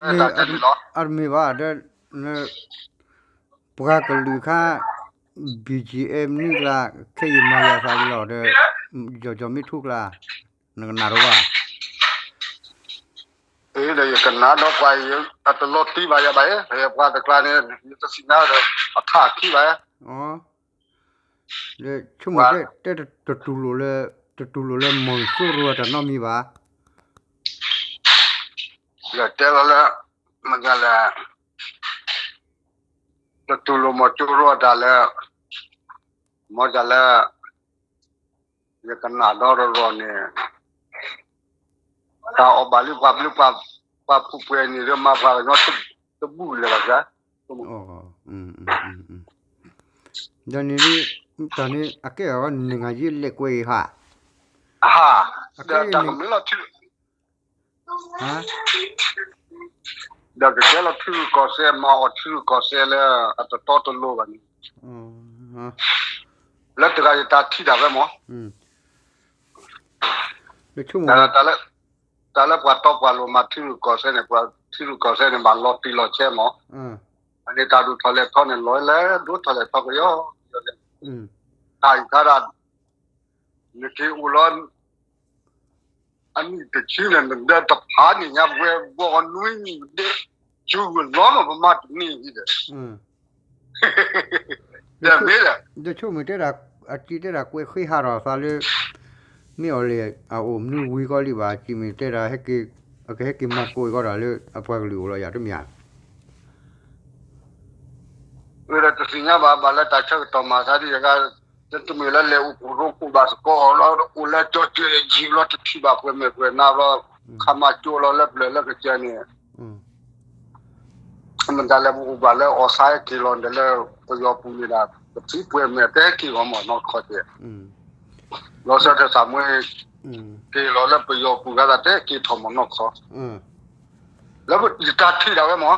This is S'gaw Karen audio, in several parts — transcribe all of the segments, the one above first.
အတမ့ၢ်ဘၣ်ဒီး ပှၤကလုာ်ခါ ဘံၣ်ကၠံၣ်အဲၣ်မနုၤကျါ ခဲအံၤမၤယၤသးလီၤဒီး ယီၤကၠီၤမ့ၢ်ထူၣ်ကျါ နကနၣ်ဒီးဘၣ် ဒီးယကနၣ်ဒီးပှၤအံၤ အတလီၤတံၢ်ဘၣ်ယၤဘၣ်, ပှၤတကျါန့ၣ် ယတသ့ၣ်ညါဒီး အထးခံဘၣ်, ဒီးဆိကမိၣ်တဲ တတူၢ်လိာ်လၢ တတူၢ်လိာ်လၢမီၤစိရိၤအတၢ်နီတမံၤဘၣ်, ဒီးတဲလီၤလၢ မတၤလဲၣ် တတူၢ်လိာ်မီၤစိရိၤအတၢ်လၢ မ့ၢ်တၢ်လၢ ယကနၣ်ဒီတရီၤန့ၣ် တၢ်အီၣ်ဘၣ်လၢပှၤဘျုးပှၤဖှိၣ်ပှဲၤန့ၣ်ဒီး မၤပှၤကညီတဘူၣ်လဲၣ်ဘၣ်, ဒီးန့ၣ် တၢ်န့ၣ် အကဲအီၤ နံၣ်ဂၤယ့လဲၤကွဲးအံၤဟါ, ဟါ, ဒီးတၢ်ကမ့ၢ်လီၤထံ ဒီးကကဲလီၤထံရူၢ်ကီၢ်သဲး မၤအီၣ်ထံရူၢ်ကီၢ်သဲးလၢအတတီတလိၤဘၣ်န့ၣ်, လၢတဂၤယတၢ်ထံၣ်ဒၣ်ဝဲမး, တၢ်လၢပှၤတီပှၤလိၤမၤထံရူၢ်ကီၢ်သဲးန့ၣ် ပှၤထံရူၢ်ကီၢ်သဲးန့ၣ် ဘၣ်လီၤတံၢ်လီၤဆဲးမး, အန့ၣ်တၢ်ဒိၣ်ထီၣ်လဲၢ်ထီၣ်န့ၣ် လီၤလဲၢ်ဒိၣ်ထီၣ်လဲၢ်ထီၣ်ကယီကယီလဲၣ်, တၢ်အံၤခါဒၣ် နက့ၤအိၣ်လီၤ အနံၣ်တဆံန့ၣ် နဒၢတဖးန့ၣ်ညါ ဝဲဘီနွံနံၣ်ဒဲး စူၤဝဲလီၤမး ပမၤတန့ၢ်ဟံၣ်ဒီး, ဒီးမ့ၢ်ဒီး ဒီးဆိကမိၣ်တဲဒၣ် အစံးတဲဒၣ်ကွဲးဃ့ဟးထီၣ်အသးလၢ မ့ၢ်အီၤလဲၣ် အအိၣ်မနုၤဝံၤကီလံဘၣ် စံးမ့ၢ်တဲဒၣ် အကဟဲက့ၤမၤကိးအံၤကီးဒၣ်လၢအပှၤကလုာ်အိၣ်လီၤယၤတမ့ၢ်ဧါ ဝဲဒီးတသ့ၣ်ညါဘၣ် ဘၣ်လၢတၢ်ဆၢကတီၢ်မၤသးဒ်ယဂၤ တမ့ၢ်လၢလဲၤအိၣ်ဖှိၣ်ရိဖှိၣ်ဘၣ်သကိးလီၤ အိၣ်လၢကၠီကၠၢယံၤလီၤ တထံၣ်ဘၣ်ပှဲၤမဲာ်ပှဲၤနါဘျီ ခါမၤကၠိလီၤလၢပျၢၤလၢကစၢၢ်န့ၣ် မတၤလဲၣ်ပအိၣ်ဘၣ်လၢအီၣ်ဆါဟဲက့ၤလီၤဒီးလၢပယီၤပူၤန့ၣ်ဒၣ် ပထံပှဲၤမဲာ်တဲဟဲက့ၤဂီၤမးနီၢ်ခီကဲ လီၤဆီဒၣ်တၢ်မွဲ က့ၤလီၤလၢပယီၤပူၤဂၤသးတဲဟဲက့ၤထီၣ်မးနီၢ်ခီ လၢယတၢ်ထံၣ်ဒၣ်ဝဲမး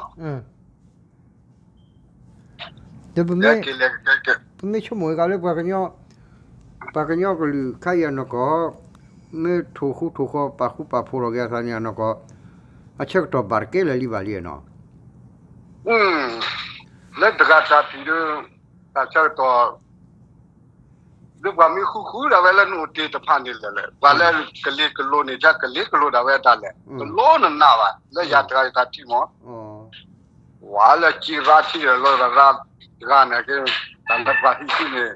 ဒီးပမ့ၢ်ဆိကမိၣ်ဝဲကလၢ ပှၤကညီကလုာ်ခါအံၤအနီၢ်ကီၢ် မ့ၢ်ထိၣ်ဃူထိၣ်ဃီပာ်ဃူပာ်ဖိးထီၣ်က့ၤအသးန့ၣ်အနီၢ်ကီၢ် အဆၢကတီၢ်ဘၣ်တကဲလၢာ်လံဘၣ်လံနီၤ လၢတဂၤတၢ်ထံၣ်ဒီး တၢ်ဆၢကတီၢ် ဒီးပှၤမ့ၢ်ဃူဃူဒၣ်ဝဲလၢနအိၣ်တ့ၢ်တဖၣ်န့ၣ်လဲၣ်လဲၣ် ပှၤလၢကလ့ကလိၤန့ၣ် ကလ့ကလိၤဒၣ်ဝဲတၢ်လဲၣ် တလိၣ်နနာ်ဘၣ် လၢယၤတဂၤယတၢ်ထံၣ်မး ဝဲလၢကံရါထံၣ်ဒီးလီၤရၤတဂၤန့ၣ် တၢ်လၢပှၤဟံးစုန့ၣ်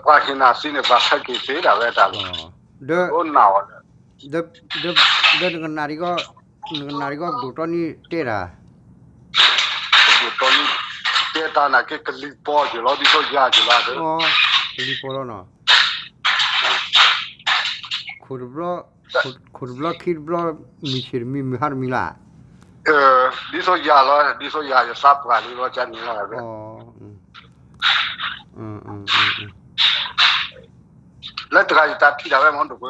ပှၤဟ့ၣ်နၤသ့န့ၣ် ပှၤဆၢက့ၤသ့ဒၣ်ဝဲတၢ်လဲၣ် တလိၣ်နာ်ဝဲလဲၣ် ဒီးနကနၣ်ဒံး နကနၣ်ဒံးကီး ဒိၣ်တီနံၣ်တဲတၢ် ဒိၣ်တီနံၣ်တဲတၢ်နာ်က့ ကလံၤပီက့ၤလီၤ ဒ်သိးယၤက့ၤလီၤ ကလံၤပီလီၤနီၤ ခိၣ်တဘျီ ခိၣ်တဘျီခံတဘျီ မုၢ်ဆ့ၣ်တမံၤ မုၢ်ဟါတမံၤလၢ် ဒ်သိးယၤလီၤ ဒ်သိးယၤ ယသးပှၢ်လံလီၤ ကန့ၣ်လီၤ လၢတဂၤယတၢ်ထံၣ်ဒၣ်ဝဲမ့ၢ်ဒိၣ်ပၢ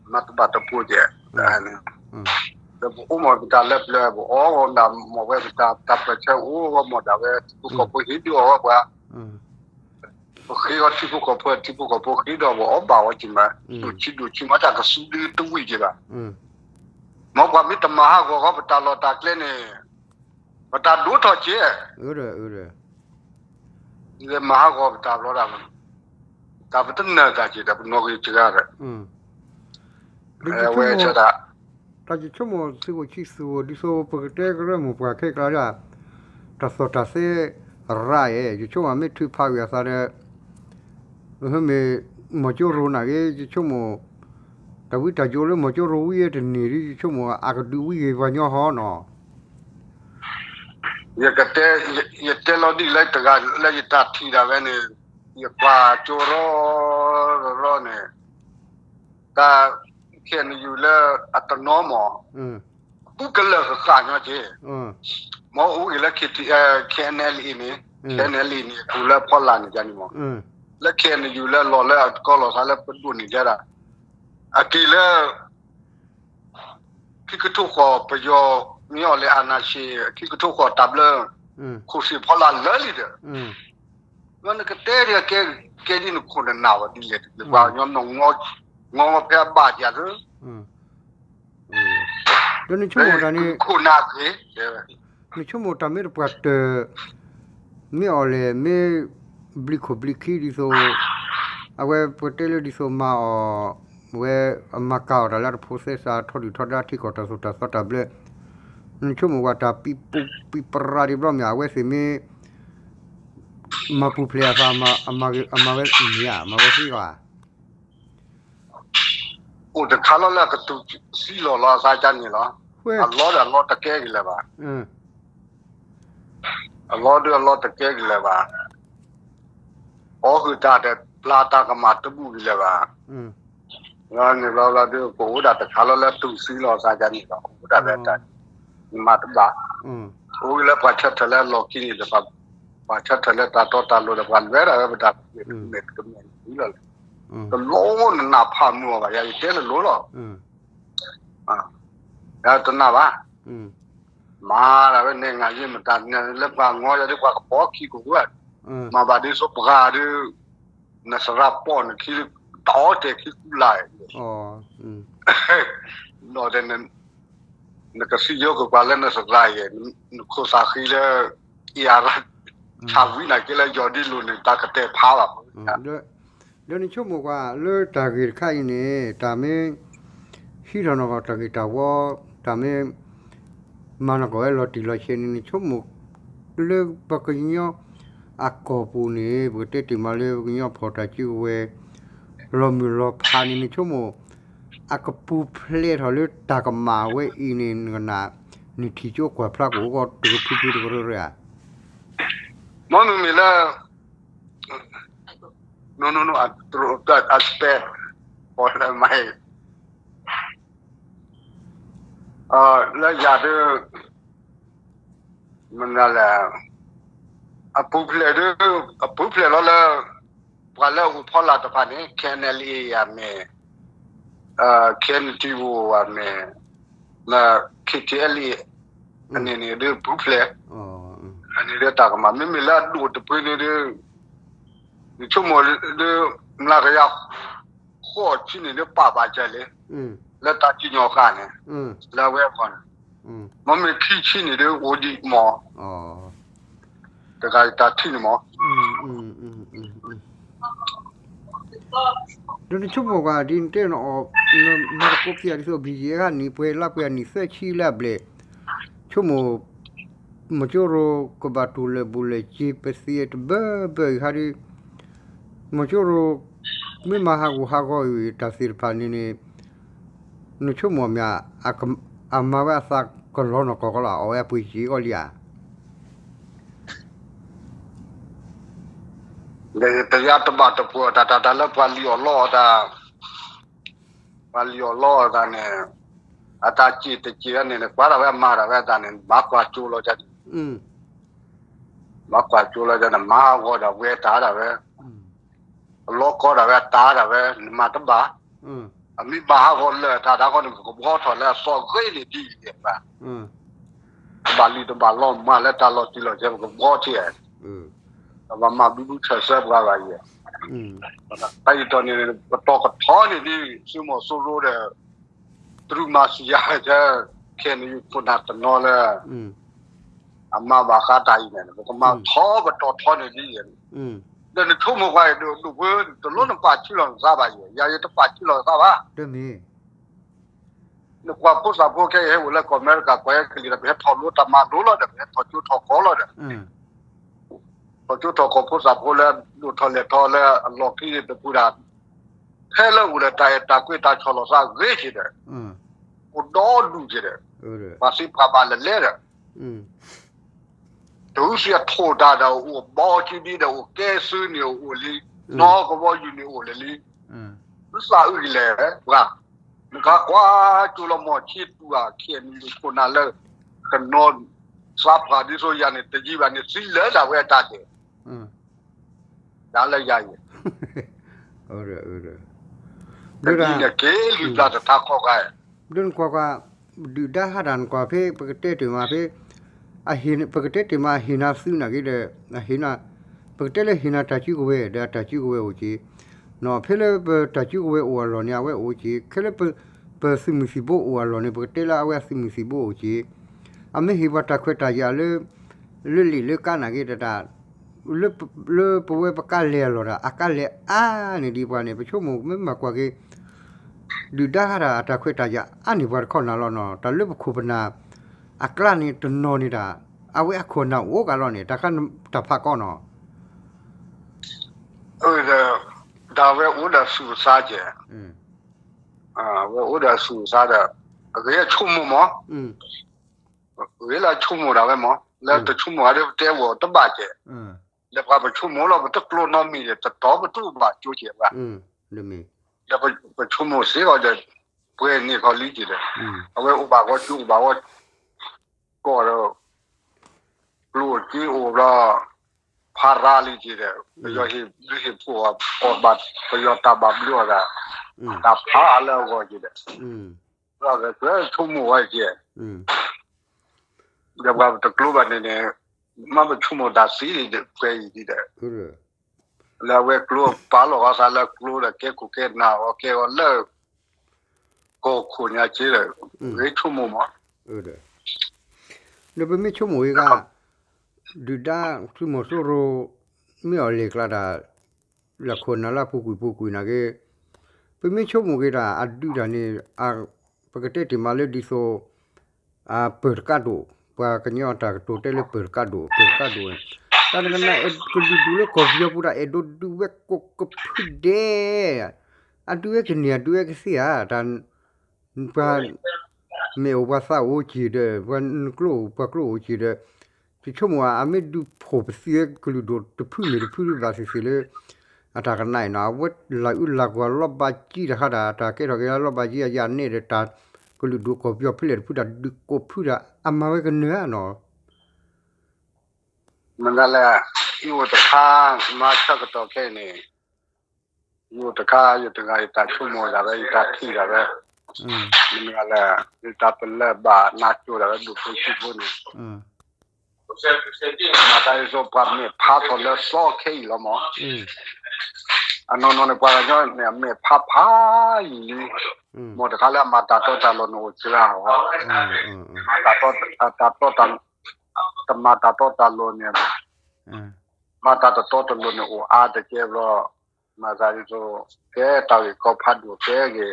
မၤတဘၣ်တပိၤကဲ ဒီးပအိၣ်မီၢ်ပတၢ်လၢပျၢၤ ပအီၣ်ဂီၤဒၣ်မီၢ်ဝဲပတၢ် တၢ်ပၢၢ်ဆၢအိၣ်ဂီၢ်မီၢ်ဒၣ်ဝဲ ထံဖိကီၢ်ဖိဟ့ၣ်ဒုးအီၣ်ဝဲပှၤ ပဃ့အီၤထံဖိကီၢ်ဖိ ထံဖိကီၢ်ဖိဃ့ဒီး ပအီၣ်ဘၣ်ဝဲက့ၤမး ဒိၣ်ဆံးဒိၣ်ဆံးမး တၢ်ကစူဒုတဝံၣ်က့ၤဘၣ် မ်ပှၤမ့ၢ်တမၤဟးဂီၤဃီ ပတၢ်လီၢ်တၢ်ကျဲန့ၣ် ပတၢ်ဒိၣ်ထီၣ်က့ၤ မၤဟးဂီၤပတၢ်ဘျီဒၣ် တၢ်ပတနၢၤတၢ်က့ၤဒီး ပနီၣ်ဂံၢ်စှၤဒီး ဝဲဆၢဒၣ် တၢ်ယဆိကမိၣ်သုးခိၣ်ဆံသူၣ် ဒ်သိးပကတဲကရၢမိၢ်ပှၢ်ခဲကျါဒၣ် တၢ်သီၣ်တၢ်သဲရၤအဲၣ် ယဆိကမိၣ်မ့ၢ်ထုးဖးဝံၤအသးဒီး မ့မ့ၢ်မီၢ်ကၠိရိၤနာ်က့ ယဆိကမိၣ် တၢ်ဝံတၢ်ယိးလၢမီၢ်ကၠိရိၤဝံၤတန့ၢ်ဒီး ယဆိကမိၣ်အကဒုးဝံၤဂ့ၤပှၤညီဟီနီၤ ယကတဲ ယတဲလီၤဒ်လဲၣ်တဂၤလၢယတၢ်ထံၣ်ဒၣ်ဝဲန့ၣ် ယကွၢ်ကၠိရီရီန့ၣ် တၢ် ခဲအံၤနယူၤလၢအတနီၤမး အဘူးကလၢာ်ဃၣ်ဃၣ်ညီက့ၤ မ်အိၣ်ဂ့ၤလၢ KNLA န့ၣ် KNLA န့ၣ် အိၣ်လၢဖီလာ်န့ၣ်ယါန့ၣ်မး လၢ ခဲအံၤနယူၤ လၢလီၤလၢအကီၢ်လီၤသးလၢပဒိၣ်န့ၣ်ယါဒၣ် အက့ၤလၢ ခံကထိဃီၤပယီၤ မ့ၢ်အီၤလဲၣ် အာဏာရှင် ခံကထိဃီၤတၢ်ဘျၢ ခိၣ်သ့ၣ်ဖီလာ်လၢလံဒီး ဒီးနကတဲဒ်ကဲ ကဲဒ်နခိၣ်နနၢ်ဝဲဒ်လဲၣ်တက့ၢ် ပှၤကညီနီၢ် ငီဖဲအဘၣ်ယၤသၢ ဒီးနဆိကမိၣ်တၢ်န့ၣ်, နဆိကမိၣ်တၢ်မ့ၢ်တပှၤတၢၢ်, မ့ၢ်အီၤလဲၣ်, မ့ၢ်ဘျံးခိၣ်ဘျံးခံဒ်သိး, အဝဲပတဲလၢဒ်သိးမၤအီၤ, ဝဲအမၤကၤအီၤတၢ်လၢတဖိးသဲစးထီဒုၣ်ထီဒါထံကီၢ်တၢ်သိၣ်တၢ်သီတၢ်ဘျၢ, နဆိကမိၣ်ဝဲတၢ်ပံးပူးပံးပြးဒံးဘျီမ့ၢ် အဝဲသ့ၣ်မ့ၢ် မၤပူၤဖျဲးအသး, အမၤဝဲမ့ၢ်ဧါ, မၤဝဲသ့ဧါ. အိၣ်တခါလီၤလၢအကတူၢ်စံလီၤလီၤအသးကန့ၣ်လီၤ. အလီၢ်ဒီးအလီၢ်တကဲကလဲာ်ဘၣ်. အလီၢ်ဒီးအလီၢ်တကဲကလဲာ်ဘၣ်. အီၣ်ဃုာ်တၢ်ဒီးပျၢ်တၢ်ကမၣ်တဘူၣ်ကလဲာ်ဘၣ်. န့ၣ်ဘျီဘျီဒီး ကအိၣ်ဒၣ်တခါလီၤလၢတူၢ်စံလီၤအသးကန့ၣ်လီၤ. အိၣ်ဒၣ်ဒီးတၢ်, နမၤတဘၣ်. အိၣ်လၢပှၤဆၢထၢၣ်လၢအလီၢ်ခံန့ၣ်ဒီး ပှၤဆၢထၢၣ်လၢတၢ်တီတၢ်လိၤဒီး ပှၤလဲၤဒၣ်ဝဲပတၢ်ကမဲာ်တမဲာ်န့ၣ်လီၤ. တလိၣ်နနၢ်ဖးမုာ်အီၤဘၣ်, ယၤယတဲတလိၣ်လီၤ. ယၤတနၢ်ဘၣ်. မၤဒၣ်ဝဲန့ၣ် ငါယ့ၢ်မတၤန့ၣ်လၢပှၤငီယၤဒီး ပှၤကပိာ်ခံကဝၢၢ်, မၤဘၣ်ဒ်သိးပှၤဒီး နသရၣ်ပီၣ်နခံ တအီၣ်တဲာ်ခံကူလာ်, ဒီး နကစံယိကပှၤလၢနသရၣ်အံၤ, နခိၣ်သးဃံလၢ အံၤအရၣ် ဆၣ်ဝံနၤက့လၢယီၤဒ်လိၤန့ၣ် တၢ်ကတဲာ်ဖးဘၣ်မး. ဒီးနဆိကမိၣ်ကွၢ်လၢတၢ်ဂ့ၢ်တခါအံၤန့ၣ် တၢ်မ့ၢ် ဟံးထီၣ်နီၢ်ကီၢ်တၢ်ဂ့ၢ်တၢ်ဝီ, တၢ်မ့ၢ် မၤနီၢ်ကီၢ်ဝဲလီၤတံၢ်လီၤဆဲးန့ၣ် နဆိကမိၣ် လၢပကညီအကီၢ်ပူၤန့ၣ် ပကတဲတ့ၢ်မးလၢပကညီဖီၣ်တၢ်စုကဝဲၤ လီၤမုၢ်လီၤဖးန့ၣ် နဆိကမိၣ် အကပူၤဖျဲးထီၣ်လၢတၢ်ကမၣ်ဝဲအံၤန့ၣ် နကနၣ် နထံၣ်ကၠိကွၢ်ဖျါကအိၣ်ဂီၢ်တကဖုဖုတကရၢဧါ. မ့မ့ၢ်လၢ no no no, I spell for my လၢယၤဒုး မနုၤလဲၣ်, အပူၤဖျဲးဒုး အပူၤဖျဲးလီၤလၢ ပှၤလၢအအိၣ်ဖီလာ်တဖၣ်န့ၣ် ခဲအံၤအံၤမ့ၢ် ခဲအံၤအံၤမ့ၢ် ခဲအံၤအံၤမ့ၢ် အန့ၣ်န့ၣ်ဒုးပူၤဖျဲး, အန့ၣ်ဒုးတၢ်ကမၣ် မ့မ့ၢ်လၢအဒိၣ်တပှ့ၤန့ၣ်ဒုး ယဆိကမိၣ်ဒုး မျးကယၤ ဃိးဆံန့ၣ်ဒုးပာ်ဘၣ်ကဲလံ, လၢတၢ်စံၣ်ညီၣ်ဃာ်န့ၣ် လၢအဝဲအဂီၢ်န့ၣ်, မ့မ့ၢ်ခံဆံန့ၣ်ဒုးအိၣ်ဒံးမး, တဂၤတၢ်ထံၣ်န့ၣ်မး. ဒီးနဆိကမိၣ်ကွၢ်ဒ်နတဲနအီၣ် မၤသကိးခံဂၤဒ်သိး ဘံၣ်ယဲၢ်ဂၤနံၣ်ပှဲၤလါပှဲၤနံၣ်သၢဆံလၢအဘျဲၣ်, ဆိကမိၣ် မီၤကၠိရိၤကဘၣ်တူၢ်လၢာ်ဘူးလၢာ်စ့ၤပသံးတဘၢဘၢအံၤခါဒုး မီၤကၠိရိၤ မ့ၢ်မၤဟးဂူာ်ဟးဂီၤအံၤတၢ်သ့ၣ်တဖၣ်န့ၣ်န့ၣ် နဆိကမိၣ်မ့ၢ် အမၤဝဲအသးကလီနီၢ်ကီၢ်ကီလီၤ အီၣ်ဝဲအပှ့ၤစ့ၤအီၤလံဧါ. တယါတဘၣ်တပှဲၤတၢ်တၢ်တၢ်လၢပှၤလံၣ်အီၣ်လီအီၣ်တၢ် ပှၤလံၣ်အီၣ်လီအီၣ်တၢ်န့ၣ် အတၢ်စ့ၤတစ့ၤန့ၣ် ကွၢ်ဒၣ်ဝဲအမၤဒၣ်ဝဲတၢ်န့ၣ် ဘၣ်ကွၢ်ကၠိလီၤကၢ်ဒံး, ဘၣ်ကွၢ်ကၠိလီၤကၢ်န့ၣ် မၤဟးဂီၤဒၣ်ဝဲတၢ်ဒၣ်ဝဲ, အလီၢ်ကီဒၣ်ဝဲတၢ်ဒၣ်ဝဲ နမၤတဘၣ်, အမ့ၢ်မၤဟးဂီၤလၢာ်တၢ်ဒၣ်ဃီန့ၣ် ပကဘှီထီၣ်လၢအသီဂ့ၤန့ၣ်ဒ်အံၤဘၣ် တဘၣ်လံၣ်တဘၣ်လီမၤလၢတၢ်လီၤတံၢ်လီၤဆဲး ပကဘှီထံဧါ, ပဘၣ်မၤဘုဘုဆၢဆၢပှၤဂၤအံၤ, တၢ်အံၤတီၢ်န့ၣ် ပတီၢ်ကထီန့ၣ်ဒ် သုးမီၤစိရိၤဒီး တရူးမၤစံယၤကဲ ခဲအံၤန့ၣ် ယခိၣ်နၢ်တနီၤလၢ အမၤဘၣ်ဃးတၢ်အံၤန့ၣ် ပကမၤထီပတီၢ်ထီန့ၣ်ဒ်အံၤ, ဒီးနဆိကမိၣ်ကွၢ်အံၤ ဒိၣ်ဒိၣ်ဖု တလိၣ်နပာ်ဆူၣ်လီၤနသးဘၣ်ယဲ ယၤယတပာ်ဆူၣ်လီၤနသးဘၣ် နကွၢ်ဖိသၣ်ဖိခဲအံၤဟဲအိၣ်လၢကီၢ်အမဲရကၤ ကွၢ်ဟဲကလံၤဒီး ပဟဲထီၣ်လိတၢ်မၤလိလီၤဒီး ပဟဲထီၣ်ကၠိထီၣ်ကီလီၤဒီး ထီၣ်ကၠိထီၣ်ကီဖိသၣ်ဖိလၢ ဒိၣ်ထီၣ်လဲၢ်ထီၣ်လၢအလီၢ်ခံတပူၤဒၣ် ဖဲလၢအိၣ်ဒီးတၢ်အဲၣ်တၢ်ကွံတၢ်ဆီၣ်လီၤသးဂ့ၤက့ၤဒီး အိၣ်ဒီဒူၣ်က့ၤဒီး ပှၤသံပှၤဘၣ်လဲၤလဲၤဒီး တဝုစံအထိၣ်တၢ်ဒီးအိၣ်ဘီကံဒံဒီးအိၣ်ကဲသုးန့ၣ်အိၣ်လံ, နီၢ်ကဘီယူၤန့ၣ်အိၣ်လၢလံ, သုသးအုးကလဲၣ်ပှၤ, နကကွၢ်ကၠိလီၤမီၢ်ဆံတူၢ်ဧါ ခဲအံၤန့ၣ် ယခိၣ်နၢ်လၢ ကနီၤသးပှၢ်ဒ်သိးယၤန့ၣ် တယံာ်ဘၣ်န့ၣ် သံလၢဒၣ်ဝဲအတၢ်ဒဲး ဒၣ်လၢယၤအံၤ တနံၤန့ၣ်က့ၤလုၢ်ပျၢ်တထါခီဂၤ ဒ်နကွၢ်ကွၢ်, ဒုၣ်ဒါဟးတၢ်နကွၢ်ဖဲ ပကတဲတ့ၢ်မးဖဲ, ပကတဲတ့ၢ်မးအဟ့ၣ်နၤသုးနာ်က့ဒီး, ပကတဲလၢဟ့ၣ်နၤတၢ်စုကဝဲၤ ဒီးအတၢ်စုကဝဲၤအိၣ်က့ၤ, ဖဲလၢပတၢ်စုကဝဲၤအိၣ်အလီၢ်န့ၣ် အဝဲအိၣ်က့ၤ, ခဲလၢပ ပသုးမုၢ်သံၣ်ဘိအိၣ်အလီၢ်န့ၣ် ပကတဲလၢအဝဲအသုးမုၢ်သံၣ်ဘိအိၣ်က့ၤ, အမ့ၢ်ဟ့ၣ်ပှၤတၢ်ခွဲးတၢ်ယာ်လၢ လၢလံာ်လၢကါနာ်က့တတၢ် လၢပဝဲပကါလဲၤအလီၢ်တၢ် အကါလဲၤအါန့ၢ်ဒံးပှၤန့ၣ် ပဆိကမိၣ်မ့ၢ်မၤကွၢ်က့ၤ ဒုၣ်ဒါဟးတၢ်အတၢ်ခွဲးတၢ်ယာ်အါန့ၢ်ပှၤတခီနၤလီၤနီၤ, တၢ်လၢပခိၣ်ပနၢ် အကျါန့ၣ်တနီၤန့ၣ်တၢ် အဝဲအခိၣ်နၢ်အိၣ်ကလီၤန့ၣ် တၢ်ခါတၢ်ဖးကီနီၤ ဒီး ဒီးဝဲအိၣ်ဒီးဆူၣ်ကစါကဲး, ဝဲအိၣ်ဒီးဆူၣ်ကစါဒီး အဂ့ၤအဆိကမိၣ်မး, ဂ့ၤလၢအဆိကမိၣ်ဒၣ်ဝဲမး, လၢတဆိကမိၣ်အဒၣ်တဲဝဲတဘၣ်ကဲး, ဒီးပှၤပဆိကမိၣ်လီၤ ပတကျိနီတမံၤဒီး တတီပတူၢ်ဘၣ်ကၠိကဲးဝဲ, ဒီးပဆိကမိၣ်စ့ၢ်ကီးဒီး ပှဲၤန့ၢ်ခီလံကဲးဒီး အဝဲအိၣ်ဘၣ်ဂီၢ်ကၠိအိၣ်ဘၣ်ဂီၢ် ကီၢ်ဒီး ကျိၣ်စ့အိၣ်ဘျီ ဖးရၤလံက့ၤဒီး ပယီၤဟ့ၣ်ဘျုးဟ့ၣ်ဖှိၣ်အီၤ ပယီၤတၢ်ဘၣ်ဘျုးအီၤဒီး တၢ်ဖးအါလၢအဂီၢ်က့ၤဒီး ဒီးကဲဆိကမိၣ်ဝဲက့ၤ ဒီးပှၤပတကျိဘၣ်န့ၣ်န့ၣ် မ့ၢ်ပဆိကမိၣ်တၢ်သံဒီး ပှဲၤအံၤဒ်ဒီး လၢအဝဲကျိပာ်လီၤအသးလၢကျိဒီး ကဲခိၣ်ကဲနၢ်အီၤ ကဲအီၤလၢ ကီၢ်ခိၣ်ညါက့ဒီး ဂ့ၤဆိကမိၣ်မး ဒီးပမ့ၢ်ဆိကမိၣ်ဂ့ၤဂ့ၤ ဒုၣ်ဒါသုးမီၤစိရိၤ မ့ၢ်အီၤလဲၤကျါတၢ် လၢခိၣ်နၢ်လၢအပူၤကွံာ်ပူၤကွံာ်နာ်က့ ပမ့ၢ်ဆိကမိၣ်ဂ့ၤတၢ် အဒုးတၢ်န့ၣ် ပကတဲတ့ၢ်မးလၢဒ်သိး ပၢၤတကးဒိၣ် ပှၤကညီတၢ်ကတိၤတဲလၢပၢၤတကးဒိၣ် ပၢၤတကးဒိၣ်န့ၣ် တၢ်တကနၣ်အဲၣ်ကလုာ်ဒူၣ်လၢကီၢ်ပယီၤပူၤတၢ် အဲၣ်ဒိးဒုးဝဲကိးကဖုဒဲး အဒုးဝဲကန့ၢ် အဒုးဝဲကသ့ဧါ တၢ် ပှၤ မ့ၢ်အိၣ်ပှၤသးအိၣ်က့ၤဒီး ပှၤနကျိၣ်ပှၤကျိၣ်အိၣ်က့ၤဒီး ယဆိကမိၣ်ဧါ အမ့ၢ်ဒုးဖိၣ်ပသံဝဲကလုာ်ဒိၣ်တဖုမ့ၢ်တဖုဘၣ်သ့ၣ်သ့ၣ်လၢ အတၢ်ကနၣ်အံၤနီၤ အဝဲလၢအုၣ်လၢကွၢ်လီၤဘၣ်ကံတခါတၢ် တၢ်ကဲထီၣ်က့ၤလၢလီၤဘၣ်ကံအယၣ်နဲၣ်ဒီးတၢ်ကလုာ်ဒိၣ်ကီၢ်ပယီၤဖဲလဲၣ်တဖုတၢ်ဒုးကိးဖုတၢ် အမၤဝဲကနၢၤဧါနီၤ မနုၤလဲၣ် ယအိၣ်တခါ မၤဆၢကတီၢ်ခဲအံၤန့ၣ် ယအိၣ်တခါ ယတဂၤယတၢ်ဆိကမိၣ်ဒၣ်ဝဲ ယတၢ်ထံၣ်ဒၣ်ဝဲ မနုၤလဲၣ် ယတၢ်ပလၢၢ်ဘၣ်နါကၠိဒၣ်ဝဲ ဒိၣ်ဖိထံဖိန့ၣ် မၤတၢ်ဒ်သိးပှၤမဲာ်ဖးထီၣ်လၢသီခဲအံၤလီၤမး အနီၢ်နီၢ်န့ၣ် ပှၤကညီန့ၣ် အမဲာ်ဖးဖးယံာ်လံ မ်တခါလၢအမၤတၢ်တီတၢ်လိၤန့ၣ်အိၣ်စှၤအီၤ မၤတၢ်တီ တၢ်တီ တမၤတၢ်တီတၢ်လိၤန့ၣ် မၤတၢ်တတီတလိၤန့ၣ်အိၣ်အါတကဲဘျီ မၤသးဒ်သိး ကဲတၢ်ဂ့ၢ်ကီဖးဒိၣ်ကဲဂ့ၤ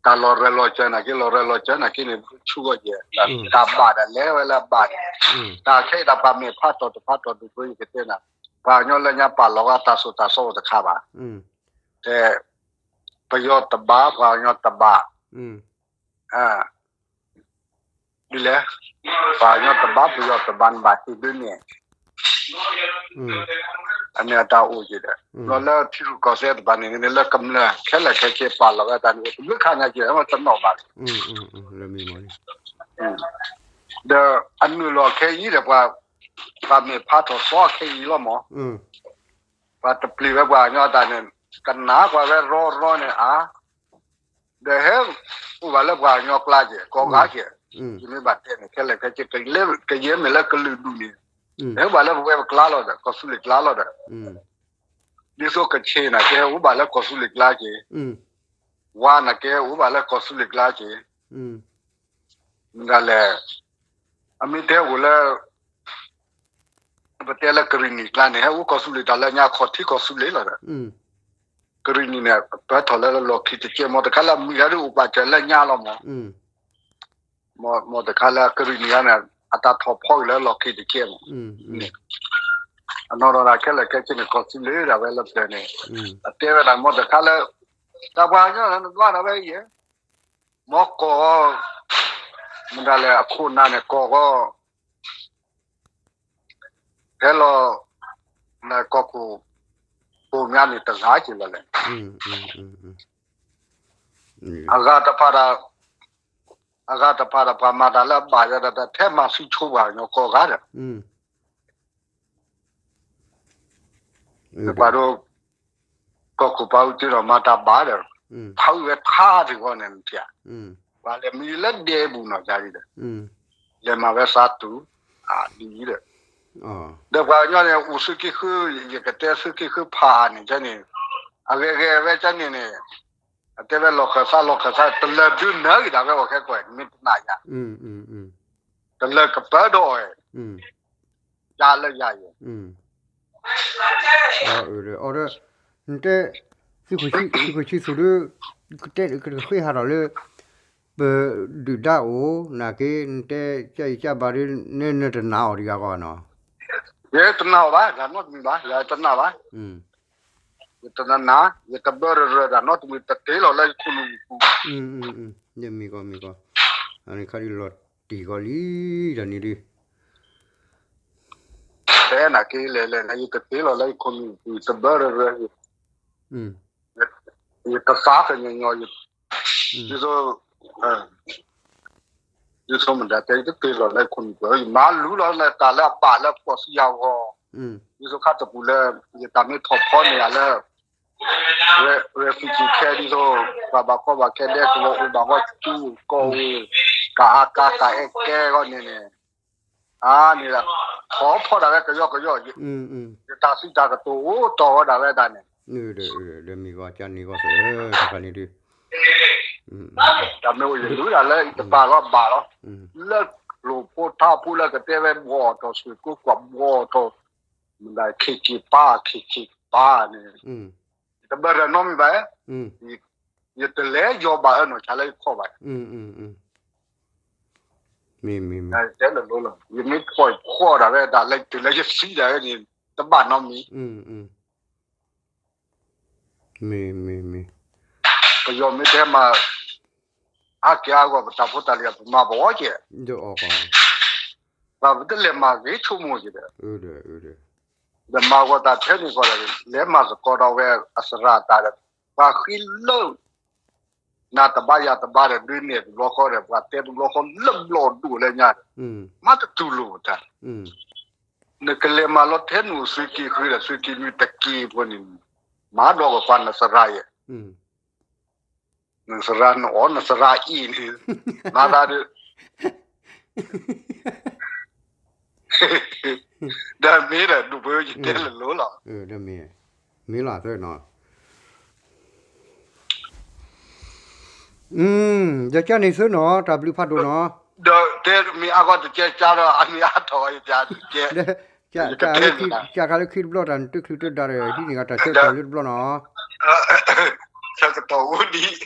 တၢ်လီၤရဲၣ်လီၤကျဲၤနာ်က့ လီၤရဲၣ်လီၤကျဲၤနာ်က့န့ၣ် ဆူၣ်ဂီၢ်ကဲ တၢ်ဘၣ်ဒၣ်လဲၤဝဲလၢအဘၣ်န့ၣ် တၢ်ခဲအံၤတၢ်ပှၤမဲာ်ဖးထီၣ်တဖးထီၣ်ဒိၣ်ဒိၣ်ယကတဲနၤ ပှၤကညီလၢညါပာ်လီၤဝဲတၢ်သိၣ်တၢ်သီအိၣ်တခါဘၣ် တဲ ပယီၤတဘၣ် ပှၤကညီတဘၣ် ဒ်လဲၣ် ပှၤကညီတဘၣ် ပယီၤတဘၣ် နဘၣ်သ့ဒ်န့ၣ် အန့ၣ်အတၢ်အိၣ်က့ၤဒီး လီၤလၢထံရူၢ်ကီၢ်သဲးတဘၣ်န့ၣ် လၢကမျၢၢ်ခဲလၢာ်ခဲဆ့ပာ်လီၤဝဲတၢ်န့ၣ် တဘျုးခါညါက့ၤ တနီၣ်ဘၣ် ဒီးအနုာ်လီၤခဲအံၤဒီးပှၤ ပှၤမဲာ်ဖးထီၣ်သီခဲအံၤလီၤမး ပှၤတပျံၤဝဲပှၤကညီတၢ်န့ၣ် ကနၣ်ပှၤဝဲရီရီန့ၣ်ဧါ ဒီးဟဲအိၣ်ဘၣ်လၢပှၤကညီကျါက့ၤ ကိးဂၤက့ၤ ယမ့ၢ်ဘၣ်တဲန့ၣ် ခဲလၢာ်ခဲဆ့ ကယဲၢ်မ့ၢ်လၢကလုာ်ဒူၣ်န့ၣ် ဟဲအိၣ်ဘၣ်လၢပဝဲပကျါလီၤဒီး ကီၢ်သူလ့ၤကျါလီၤဒီး ဒ်သိးကခ့ၣ်နာ်က့ ဟဲအိၣ်ဘၣ်လၢကီၢ်သူလ့ၤကျါက့ၤ ဝါနာ်က့ ဟဲအိၣ်ဘၣ်လၢကီၢ်သူလ့ၤကျါက့ၤ မ့ၢ်ဒၣ်လဲၣ် အမ့ၢ်တဲအိၣ်လၢ ပတဲလၢကရံၣ်နံၣ်ကျါန့ၣ် ဟဲအိၣ်ကီၢ်သူလ့ၤတၢ်လၢညါခီၣ်ထံးကီၢ်သူလ့ၤလီၤဒီး ကရံၣ်နံၣ်န့ၣ် ပၢထီၣ်လၢလီၢ်ခံတကဲ မ်တခါလၢမုၢ်ဟဲဒ်အိၣ်ပာ်စၢၤလၢညါလီၤမး မ်တခါလၢကရံၣ်နံၣ်န့ၣ် အတၢ်ထီၣ်ဖီက့ၤလၢလီၢ်ခံတကဲမး အနီၢ်နီၢ်ဒၣ်ခဲလၢာ်ခဲဆ့န့ၣ် ကီၢ်သူလ့ၤဒၣ်ဝဲလၢပျၢၤန့ၣ် အတဲဝဲဒၣ်မ်တခါလၢ တၢ်ပှၤကညီနဘျါဒၣ်ဝဲအံၤ မ်ကီၢ်ဂီၢ် မ့ၢ်ဒၣ်လဲၣ် အခိၣ်နၢ်န့ၣ် ကီၢ်ဂီၢ် ဟဲလီၤ နကီၢ်ခိၣ် ပိာ်မၠါန့ၣ်တဂၤက့ၤလီၤလဲၣ် အဂၤတဖၣ်ဒီး အဂၤတဖၣ်ဒီး ပှၤမၤတၢ်လၢအဘၣ်ယၤဒီး ထဲမၤသံဆိပှၤကညီကိးဂၤဒီး ပှၤဒိ ကီၢ်ခိၣ်ပှၤအူက့ဒီးမၤတၢ်ဘၣ်ဒီး ဖးအုၣ်ဝဲထါတဂီၢ်န့ၣ် နထံၣ်ဧါ ပှၤလဲၤမံလၢဒဲပူၤနီၢ်ကါဒီး လဲၤမၤဝဲသးတူၢ် အဒ်အံၤဒီး ဒီးပှၤကညီန့ၣ် အိၣ်သုးက့ဃု ယကတဲသုးက့ဃုဖးန့ၣ် ကဲန့ၣ် အဂဲၤဂဲၤဝဲကဲန့ၣ်န့ၣ် အတဲဝဲလီၤဃၢၤသးလီၤဃၢၤသး တလၢာ်ဒုးနၢၤက့ၤဒၣ်ဝဲအီၤခဲကိး မ့ၢ်တနာ်ယၤ, တလၢာ်ကပၢဒီးအီၤ, ယၤလၢယၤယဲ, အီၤဒီး နတဲ သုးခိၣ်ဆံသူးဒုး ကတဲကဃ့ၢ်ဟးထီၣ်လၢ ပဒုၣ်ဒါအိၣ် နာ်က့ နတဲကၢ်အံၤကၢ်ဘါဒုး နနတနာ်အီၤဒံးဂၤဂီၢ်နီၤ, ယတနာ်အီၤဘၣ် တၢ်နီတမံၤဘၣ် ယတနာ်ဘၣ်, ယတနာ် ယတဘၢရရၢတၢ်နီတမံၤ တတ့လီၤလၢယခိၣ်နူာ်ပူၤ, မ့ၢ်ကီမ့ၢ်ကီ, အန့ၣ်ခါဒုးလီၤတံၢ်ကီလံ တၢ်န့ၣ်ဒုး တဲနာ်က့လဲၤလဲၤ ယတတ့လီၤလၢယခိၣ်နူာ်ပူၤ ယတဘၢရရၢ, ယတသးကညီၤညီၤ, ယ ဒ်သိးမတၤတဲ ယတတ့လီၤလၢခိၣ်နူာ်ပူၤ ယမၤလူလီၤလၢတၢ်လၢအဘၣ်လၢပှၤစံယၤဂီၢ်, ဒ်သိးခါတပူၤလၢ ယတၢ်မ့ၢ်ထီၣ်ဖီန့ၢ်ယၤလၢ refugee camp ဒ်သိး ပှၤဘၣ်ကီဘၣ်ခဲဒဲကဝီၤအိၣ်ဘၣ်ဂီၢ်ကၠူကီၢ်အိၣ် ကၣ်အါကါကၣ်အဲၣ်ကဲဂီၢ်န့ၣ်န့ၣ်, အန့ၣ် ထီၣ်ဖီဒၣ်ဝဲကယီကယီ, ယတၢ်စံးတၢ်ကတိၤအိၣ်တီၢ်ဝဲဒၣ်ဝဲဒၣ်န့ၣ် ဒီးမ့ၢ်ဂီၢ်ကန့ၣ်ဂီၢ်စၢၤ တခါန့ၣ်ဒုး တၢ်မ့ၢ်အိၣ်ယလူၤဒၣ်လၢယတပာ်လီၤဘၣ်လီၤ, လၢကျိၤဖိထါဖိလၢကတဲဝဲဘှီၣ်ထီၣ် ဆွ့ၣ်ကိးကွၢ်ဘှီၣ်ထီၣ်, မတၤခ့ခ့ပၢ် ခ့ခ့ပၢ်န့ၣ်, ယတဘၢရနီတမံၤဘၣ်, ယတလဲၤယီၤဘၣ်အၢနီၢ်ဆါလၢယခီၣ်ဘၣ်, မ့ၢ်မ့ၢ်မ့ၢ်, တဲလၢလီၤလီၤ ယမ့ၢ်ဖှီၣ်ဖှီၣ်ဒၣ်ဝဲဒၣ်လၢတုၤလၢယသံဒၣ်ဝဲန့ၣ် တဘၣ်နီတမံၤ မ့ၢ်မ့ၢ်မ့ၢ်, ပယီၤမ့ၢ်တဲမၤ အါက့ၤအါဂီၢ် ပတၢ်ဖိတၢ်လံၤ ပမၤဘၣ်အီၤကဲ, ပတလဲၤမၤဂ့ၤဆိကမိၣ်ကဲဒီး, ဒီးမၤဂီၤတၢ်ထဲန့ၣ်ကီးဒီး လဲၤမၤသကိးဒီးဝဲအသရၣ်တၢ်ဒီး ပှၤဃ့လၢ နၤတဘါယၤတဘါဒီး ဒုးနဲၣ်တဘျီဃီဒီး ပှၤတဲတဘျီဃီလၢဘျီၣ်ဒိၣ်လၢညါဒီး မၤတတူၢ်လိာ်တၢ်, နကလဲၤမၤလီၤထဲနအိၣ်သုးက့ဃုာ်ဒီး သုးက့နွံတက့ၢ်ဖိန့ၣ်, မၤဒီးကကွၢ်နသရၣ်ယဲ, နသရၣ်နအီၣ်နသရၣ်အံၤန့ၣ်, မၤသးဒီး ဒီးမ့ၢ်ဒီး ဒိၣ်ပှဲၤယတဲလၢလိၤလီၤ, မ့ၢ်လီၤသၢနီၤ, ဒီးကန့ၣ်သၢနီၤ တၢ်ဘျုးဖးဒိၣ်နီၤ, ဒီးတဲမ့ၢ်အါဂီၢ်တကဲကါဒီး အမ့ၢ်အါထီၣ်ယကဲ, ကၢ်လၢခံတဘျီတၢ်နတချုးတဒါဒီး ဟံးန့ၢ်ကတၢ်ဆၢကတီၢ်လၢတဘျီနီၤ, ဆၢကတီၢ်အိၣ်ဒံး